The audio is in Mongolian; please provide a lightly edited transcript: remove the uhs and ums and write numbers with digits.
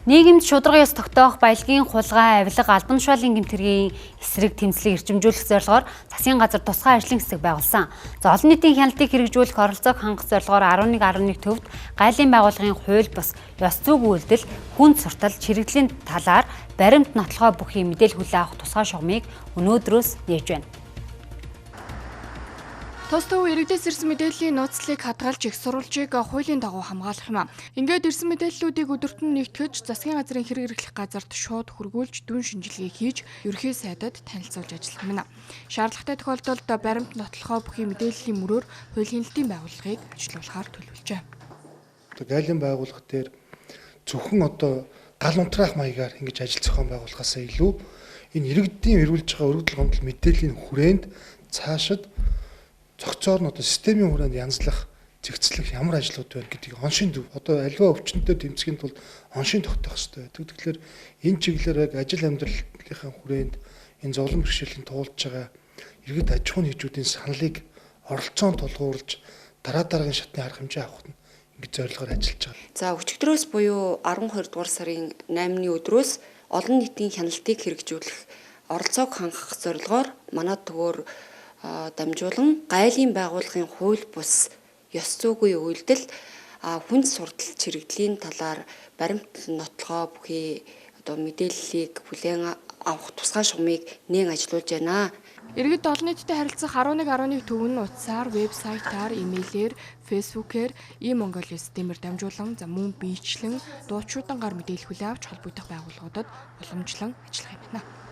Нийгэмд шударга ёс тогтоох, баялагын хулгай, авилга, албан тушаалын гэмт хэргийн эсрэг тэмцлийг эрчимжүүлэх зорилгоор засгийн газар тусгай ажлын хэсэг байгуулсан. За, олон нийтийн хяналтыг хэрэгжүүлэх, оролцоог хангах зорилгоор 11.11 төвд гайлын байгууллагын хууль бус, ёс зүйн үйлдэл, хүнд суртал, чирэгдлийн талаар баримт нотлохоо бүхий мэдээлэл хүлээн авах тусгай шугамыг өнөөдрөөс нээж байна. Тус төв иргэдээс ирсэн мэдээллийн нууцлалыг хадгалж, их сурвалжийг хуулийн дагуу хамгаалах юм. Ингээд ирсэн мэдээллүүдийг өдөрт нь нэгтгэж, засгийн газрын хэрэг эрхлэх газарт шууд хүргүүлж, дүн шинжилгээ хийж, ерөнхий сайдад танилцуулж ажиллах юм. Шаардлагатай тохиолдолд баримт нотлохоо бүхий мэдээллийн мөрөөр хууль хяналтын байгууллагыг ажилуулахаар төлөвлөжээ. Гайлын байгууллага дээр зөвхөн одоо гал унтраах маягаар ингэж ажил зохион байгуулахаасаа илүү энэ иргэдийн эрүүлж байгаа өргөдөл гомдол мэдээллийн хүрээнд цаашид зохицоор нь одоо системийн хүрээнд янзлах, зэгцлэх ямар ажлууд байна гэдгийг оншийн төв одоо аливаа өвчнөдөө тэмцэхийн тулд оншийн тогтоох хэрэгтэй байдаг. Тэгэхээр энэ чиглэлээр яг ажил амьдралынхаа хүрээнд энэ зовлон бэрхшээлийн туулж байгаа иргэд аж ахуйн нэгжүүдийн саналыг оролцоон тулгуурлаж дараа дараагийн шатны арга хэмжээ авах нь ингэж зорилгоор ажиллаж байгаа. За, өчигдрөөс буюу 12 дугаар сарын 8-ны өдрөөс олон нийтийн хяналтыг хэрэгжүүлэх, оролцоог хангах зорилгоор манай төвөөр дамжуулан гайлын байгууллагын хууль бус, ёс зүйн үйлдэл, хүнд суртал чирэгдлийн талаар баримт нотлохоо бүхий одоо мэдээллийг хүлээн авах тусгай шугамыг нээн ажилуулж байна. Иргэд олон нийттэй харилцах 11.11 төв нь утсаар, вебсайтаар, имэйлээр, фэйсбүүкээр, e-Mongolia системээр дамжуулан, за мөн биечлэн дуучуудангаар мэдээлэл хүлээн авч холбогдох байгууллагуудад уламжлан ажиллах юм байна.